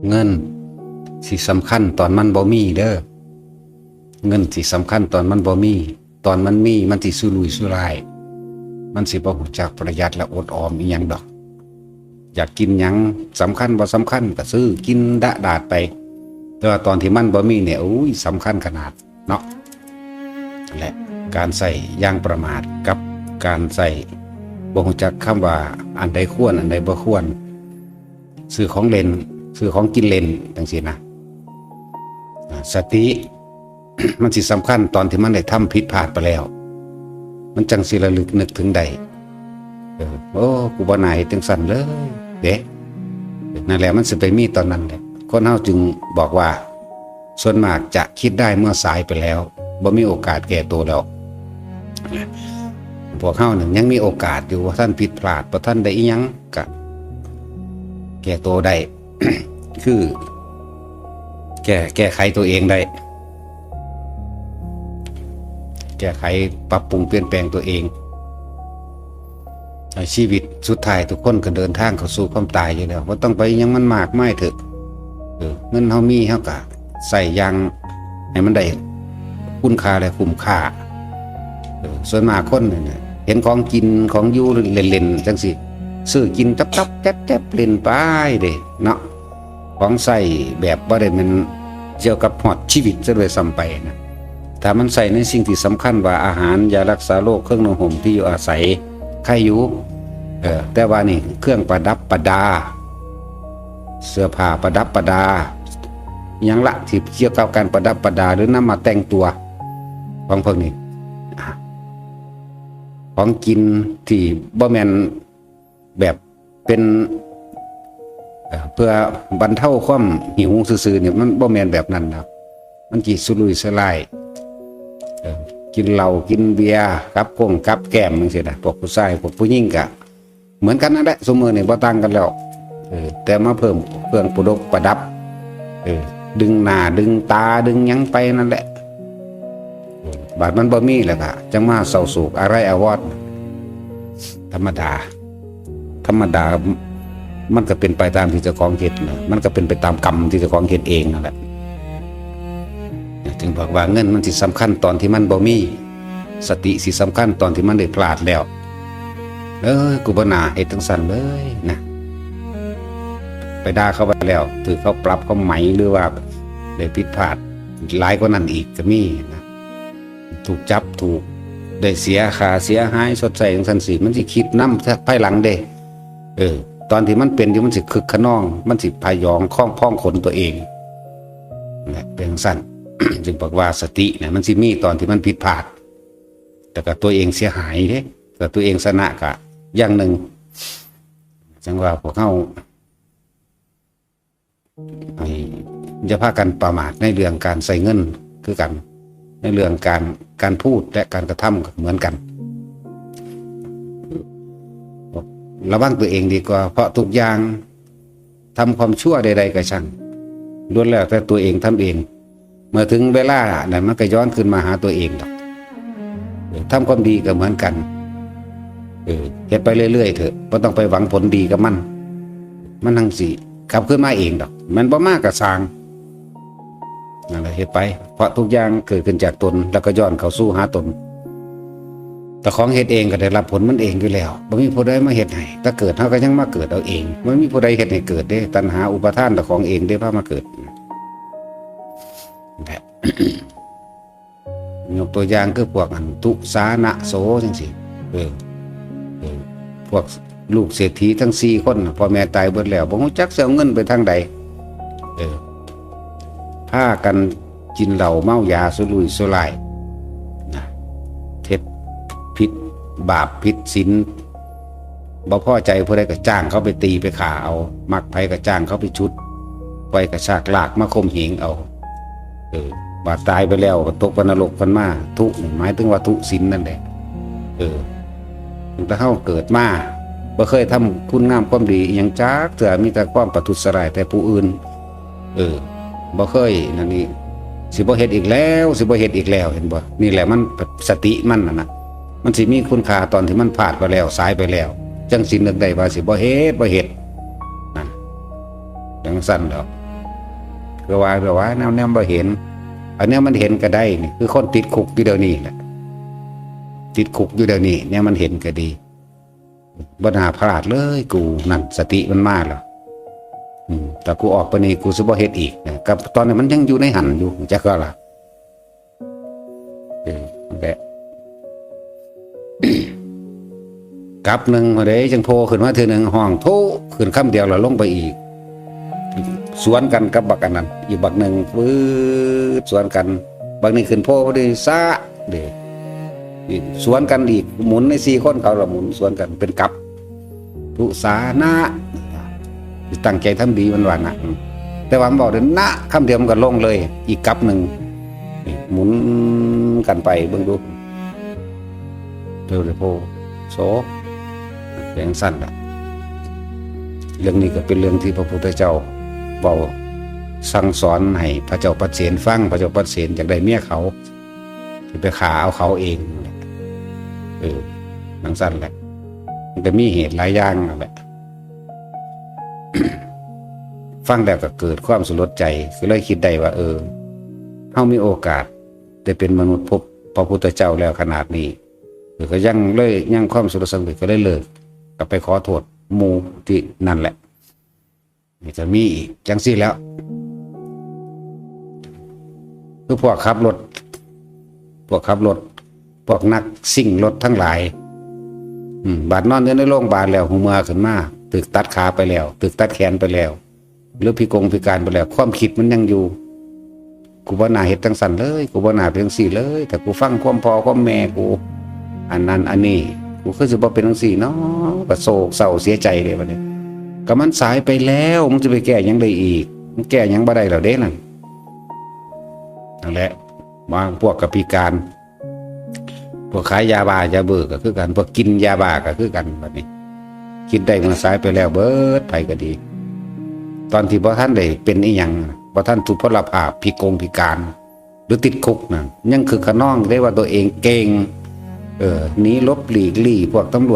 ເງິນຊິສຳຄັນຕອນມັນບໍ່ມີເດີ້. ເງິນຊິສຳຄັນຕອນມັນບໍ່ມີ. ຕອນມັນມີ ມັນຊິສຸລຸຍສຸລາຍ. ມັນຊິບໍ່ຮູ້ຈັກປະຢັດ ແລະ ອົດອອມອີ່ຫຍັງດອກ. ຢາກກິນຫຍັງ ສຳຄັນບໍ່ສຳຄັນ ກໍຊື້ກິນດະດາດໄປ. ແຕ່ວ່າຕອນທີ່ມັນບໍ່ມີນີ້ ໂອ້ຍ ສຳຄັນຂະໜາດເນາະ. ແລະ ການໃຊ້ຢ່າງປະໝາດ ກັບການໃຊ້ບໍ່ຮູ້ຈັກຄຳວ່າ ອັນໃດຄວນ ອັນໃດບໍ່ຄວນ. ຊື້ຂອງເຫຼັ້ນ ຊື້ຂອງກິນເຫຼັ້ນ ຈັ່ງຊີ້ນະ. ອາ ສະຕິ ມັນຊິສຳຄັນຕອນທີ່ມັນໄດ້ທຳຜິດພາດໄປແລ້ວ ມັນຈັ່ງຊິລະລຶກນຶກເຖິງໄດ້. ເອີ ໂອ້ ກູບໍ່ໜ້າເຮັດຈັ່ງຊັ້ນເລີຍເດ້. ນັ້ນແຫຼະ ມັນຊິໄປມີຕອນນັ້ນແຫຼະ. ຄົນເຮົາຈຶ່ງບອກວ່າ ສ່ວນມາກຈະຄິດໄດ້ເມື່ອສາຍໄປແລ້ວ ບໍ່ມີໂອກາດແກ້ໂຕແລ້ວ. ພວກເຮົານັ້ນຍັງມີໂອກາດຢູ່ ບໍ່ທັນຜິດພາດ ບໍ່ທັນໄດ້ອີ່ຫຍັງ ກະແກ້ໂຕໄດ້ ຄືແກ້ ແກ້ໄຂຕົວເອງໄດ້ ແກ້ໄຂປັບປຸງປ່ຽນແປງຕົວເອງ. ໃນຊີວິດສຸດທ້າຍທຸກຄົນກໍເດີນທາງເຂົ້າສູ່ຄວາມຕາຍຢູ່ແລ້ວ ບໍ່ຕ້ອງໄປຫຍັງມັນມາກມາຍເຖາະ. ເອີ ເງິນເຮົາມີ ເຮົາກໍໃຊ້ຢ່າງໃຫ້ມັນໄດ້ຄຸນຄ່າ ແລະ ຄຸ້ມຄ່າ. ເອີ ສ່ວນມາກຄົນນີ້ນະ ເຫັນຂອງກິນຂອງຢູ່ເຫຼັ້ນໆ ຈັ່ງຊີ້ ຊື້ກິນຕັບໆແຈັບໆ ເຫຼັ້ນໄປເດ້ເນາະ. ຂອງໃຊ້ແບບບໍ່ໄດ້ແມ່ນກ່ຽວກັບຮອດຊີວິດຊະດ້ວຍຊ້ຳໄປນະ. ຖ້າມັນໃຊ້ໃນສິ່ງທີ່ສຳຄັນວ່າອາຫານ, ຢາລັກສາໂລກ, ເຄື່ອງນຸ່ງຫົ່ມ, ທີ່ຢູ່ອາໄສ ໄຄຢູ່. ເອີ ແຕ່ວ່ານີ້ເຄື່ອງປະດັບປະດາ, ເສື້ອຜ້າປະດັບປະດາ, ຫຍັງລະທີ່ກ່ຽວກັບການປະດັບປະດາ ຫຼື ນຳມາແຕ່ງຕົວຂອງພວກນີ້. ອາ ຂອງກິນທີ່ບໍ່ແມ່ນ ແບບເປັນ ເອີ ເພື່ອບັນເທົາຄວາມຫິວຊື່ໆນີ້ ມັນບໍ່ແມ່ນແບບນັ້ນນະ. ມັນຊິສຸລຸຍສຸລາຍ ເອີ ກິນເຫຼົ້າກິນເບຍ ກັບກົງກັບແກ້ມຈັ່ງຊີ້ນະ. ພວກຜູ້ຊາຍ ພວກຜູ້ຍິງກະເໝືອນກັນນັ້ນແຫຼະ ຊຸມື້ນີ້ບໍ່ຕ່າງກັນແລ້ວ. ເອີ ແຕ່ມາເພີ່ມເຄື່ອງປະດັບປະດັບ ເອີ ດຶງໜ້າດຶງຕາດຶງຫຍັງໄປນັ້ນແຫຼະ. ບາດມັນບໍ່ມີແລ້ວກະຈັ່ງມາເສົ້າໂສກອາໄລອາວອນ. ທຳມະດາ ທຳມະດາ ມັນກະເປັນໄປຕາມທີ່ເຈົ້າຂອງເຮັດນະ, ມັນກະເປັນໄປຕາມກຳທີ່ເຈົ້າຂອງເຮັດເອງນັ້ນແຫຼະ. ຈຶ່ງບອກວ່າເງິນມັນຊິສຳຄັນຕອນທີ່ມັນບໍ່ມີ, ສະຕິຊິສຳຄັນຕອນທີ່ມັນໄດ້ພລາດແລ້ວ. ເອີຍ ກູບໍ່ໜ້າເຮັດຈັ່ງຊັ້ນເລີຍນະ. ໄປດ່າເຂົາໄປແລ້ວ ຖືກເຂົາປັບເຂົາໃໝ ຫຼືວ່າໄດ້ຜິດພາດຫຼາຍກວ່ານັ້ນອີກກະມີນະ. ຖືກຈັບ ຖືກໄດ້ເສຍຄ່າເສຍຫາຍຊົດໃຊ້ຈັ່ງຊັ້ນຊີ້ ມັນຊິຄິດນຳພາຍຫຼັງເດ້. ເອີ ຕອນທີ່ມັນເປັນຢູ່ ມັນຊິຄຶກຂະນອງ ມັນຊິພະຍອງຄອງພອງຂົນຕົວເອງນະ ເປັນຈັ່ງຊັ້ນ. ຈຶ່ງບອກວ່າສະຕິນະ ມັນຊິມີຕອນທີ່ມັນຜິດພາດ ແລ້ວກະຕົວເອງເສຍຫາຍເດ້, ແລ້ວກະຕົວເອງຊະນະກະຢ່າງໜຶ່ງ. ຈັ່ງວ່າພວກເຮົາ ໃຫ້ຢ່າພາກັນປະໝາດໃນເລື່ອງການໃຊ້ເງິນຄືກັນ, ໃນເລື່ອງການ ການພູດ ແລະ ການກະທຳກໍເໝືອນກັນ. ລະວັງຕົວເອງດີກວ່າ, ເພາະທຸກຢ່າງ ທຳຄວາມຊົ່ວໃດໆກໍຊ່າງ ລ້ວນແລ້ວແຕ່ຕົວເອງທຳເອງ. ເມື່ອເຖິງເວລານັ້ນ ມັນກໍຍ້ອນຄືນມາຫາຕົວເອງດອກ. ເອີ ທຳຄວາມດີກໍເໝືອນກັນ. ເອີ ເຮັດໄປເລື້ອຍໆເຖາະ, ບໍ່ຕ້ອງໄປຫວັງຜົນດີກັບມັນ, ມັນທັງຊິກັບຄືນມາເອງດອກ. ແມ່ນບໍ່ມາກໍຊ່າງ, ນັ້ນແຫຼະ ເຮັດໄປ, ເພາະທຸກຢ່າງເກີດຂຶ້ນຈາກຕົນ ແລ້ວກໍຍ້ອນເຂົ້າສູ່ຫາຕົນ. ເຈົ້າຂອງເຮັດເອງກໍໄດ້ຮັບຜົນມັນເອງຢູ່ແລ້ວ, ບໍ່ມີຜູ້ໃດມາເຮັດໃຫ້. ແຕ່ເກີດເຮົາກໍຍັງມາເກີດເອົາເອງ, ບໍ່ມີຜູ້ໃດເຮັດໃຫ້ເກີດເດ້. ຕັນຫາອຸປາທານເຈົ້າຂອງເອງເດ້ ພາມາເກີດ. ແບບ ຍົກຕົວຢ່າງຄືພວກອັນ ທຸສານະໂສ ຈັ່ງຊີ້ ເອີ ເອີ ພວກລູກເສດຖີທັງສີ່ຄົນນະ ພໍ່ແມ່ຕາຍເບິດແລ້ວ ບໍ່ຮູ້ຈັກຊິເອົາເງິນໄປທາງໃດ. ເອີ ພາກັນກິນເຫຼົ້າເມົາຢາສຸລຸຍສຸລາຍນະ, ເຮັດຜິດບາບຜິດສິນ. ບໍ່ພໍໃຈຜູ້ໃດກໍຈ້າງເຂົາໄປຕີໄປຂ້າເອົາ, ມັກໃຜກໍຈ້າງເຂົາໄປຊຸດ, ໄປກະຊາກລາກມາຂົ່ມເຫງເອົາ. ເອີ ບາດຕາຍໄປແລ້ວກໍຕົກໄປນະລົກພັນມາ. ທຸນີ້ໝາຍເຖິງວ່າທຸສິນນັ້ນແຫຼະ. ເອີ ຕັ້ງແຕ່ເຮົາເກີດມາ ບໍ່ເຄີຍທຳຄຸນງາມຄວາມດີອີ່ຫຍັງຈັກເທື່ອ, ມີແຕ່ຄວາມປະທຸດສະຮ້າຍແຕ່ຜູ້ອື່ນ. ເອີ ບໍ່ເຄີຍນັ້ນນີ້ ຊິບໍ່ເຮັດອີກແລ້ວ ຊິບໍ່ເຮັດອີກແລ້ວ. ເຫັນບໍ່? ນີ້ແຫຼະ ມັນ ສະຕິມັນຫັ້ນນະ ມັນຊິມີຄຸນຄ່າຕອນທີ່ມັນພາດໄປແລ້ວ ສາຍໄປແລ້ວ ຈັ່ງຊິນຶກໄດ້ວ່າຊິບໍ່ເຮັດ ບໍ່ເຮັດ ນັ້ນ ຈັ່ງຊັ້ນດອກ. ຄືວ່າ ຄືວ່າແນວ ແນວບໍ່ເຫັນ ອັນແນວມັນເຫັນກໍໄດ້ນີ້ ຄືຄົນຕິດຄຸກຢູ່ດຽວນີ້ແຫຼະ ຕິດຄຸກຢູ່ດຽວນີ້ ແນວມັນເຫັນກໍດີ ບໍ່ໜ້າພະຫຼາດເລີຍກູ ນັ້ນ ສະຕິມັນມາແລ້ວ ອືມ ຖ້າກູອອກໄປນີ້ ກູຊິບໍ່ເຮັດອີກນະ ກັບຕອນນີ້ມັນຍັງຢູ່ໃນຫັ້ນຢູ່ ຮູ້ຈັກບໍ່ລະ? ເອີ ນັ້ນແຫຼະ ກັບໜຶ່ງພຸ້ນເດ້ ຈັ່ງໂພຂຶ້ນມາເທື່ອໜຶ່ງ ຮ້ອງໂທ ຂຶ້ນຄຳດຽວແລ້ວລົງໄປອີກ ສວນກັນກັບບັກອັນນັ້ນ ອີກບັກໜຶ່ງ ວືດ ສວນກັນ ບັກນີ້ຂຶ້ນໂພພໍດີ ຊະ ເດ້ ສວນກັນອີກ ໝູນໃນສີ່ຄົນເຂົາລະໝູນສວນກັນເປັນກັບ ທຸສານະ ຕັ້ງໃຈທຳດີ ມັນວ່ານະ ແຕ່ວ່າມັນເວົ້າໄດ້ນະຄຳດຽວ ມັນກໍລົງເລີຍ ອີກກັບໜຶ່ງ ໝູນກັນໄປເບິ່ງດູ ໂທ ໂທ ໂສ ເປັນຈັ່ງຊັ້ນລະ ເລື່ອງນີ້ກໍເປັນເລື່ອງທີ່ພະພຸດທະເຈົ້າເວົ້າສັ່ງສອນໃຫ້ພະເຈົ້າປັດເສນຟັງ ພະເຈົ້າປັດເສນຢາກໄດ້ເມຍເຂົາ ຊິໄປຂ້າເອົາເຂົາເອງ ເອີ ຈັ່ງຊັ້ນແຫຼະ ມັນກໍມີເຫດຫຼາຍຢ່າງນັ້ນແຫຼະ ຟັງແລ້ວກໍເກີດຄວາມສະຫຼົດໃຈ ກໍເລີຍຄິດໄດ້ວ່າ ເອີ ເຮົາມີໂອກາດໄດ້ເປັນມະນຸດພົບພະພຸດທະເຈົ້າແລ້ວຂະໜາດນີ້ ກໍຍັງເລີຍຍັງຄວາມສະຫຼົດສະຫຼວຍ ກໍເລີຍເລີກ ກໍໄປຂໍໂທດໝູ່ທີ່ນັ້ນແຫຼະ ນີ້ກໍມີອີກຈັ່ງຊີ້ແຫຼ້ວ ຄືພວກຂັບລົດ ພວກຂັບລົດ ພວກນັກຊິ່ງລົດທັງຫຼາຍ ອືມ ບາດນອນຢູ່ໃນໂລງບານແລ້ວ ຫົວເມື່ອຂຶ້ນມາ ຖືກຕັດຂາໄປແລ້ວ ຖືກຕັດແຂນໄປແລ້ວ ຫຼືພິກົງພິການໄປແລ້ວ ຄວາມຄິດມັນຍັງຢູ່ ກູບໍ່ໜ້າເຮັດຈັ່ງຊັ້ນເລີຍ ກູບໍ່ໜ້າເປັນຈັ່ງຊີ້ເລີຍ ຖ້າກູຟັງຄວາມພໍ່ຄວາມແມ່ກູ ອັນນັ້ນອັນນີ້ ກູຄືຊິບໍ່ເປັນຈັ່ງຊີ້ເນາະ ກໍໂສກເສົ້າເສຍໃຈເດ້ບັດນີ້ ກໍມັນສາຍໄປແລ້ວ ມຶງຈະໄປແກ້ຫຍັງໄດ້ອີກ ມັນແກ້ຫຍັງບໍ່ໄດ້ແລ້ວເດ້ນັ້ນ ນັ້ນແຫຼະ ບາງພວກກໍພິການ ພວກຂາຍຢາບ້າຢາເບີກໍຄືກັນ ພວກກິນຢາບ້າກໍຄືກັນ ບັດນີ້ຄິດໄດ້ເມື່ອສາຍໄປແລ້ວເບີດ ໃຜກໍດີ ຕອນທີ່ບໍ່ທັນໄດ້ເປັນອີ່ຫຍັງ ບໍ່ທັນທຸພົນລະພາບ ພິກົງພິການ ຫຼືຕິດຄຸກນັ້ນ ຍັງຄຶກຂະນອງເດ້ວ່າຕົວເອງເກັ່ງ ເອີ ໜີຫຼົບຫຼີກລີ້ພວກຕຳຫຼວດ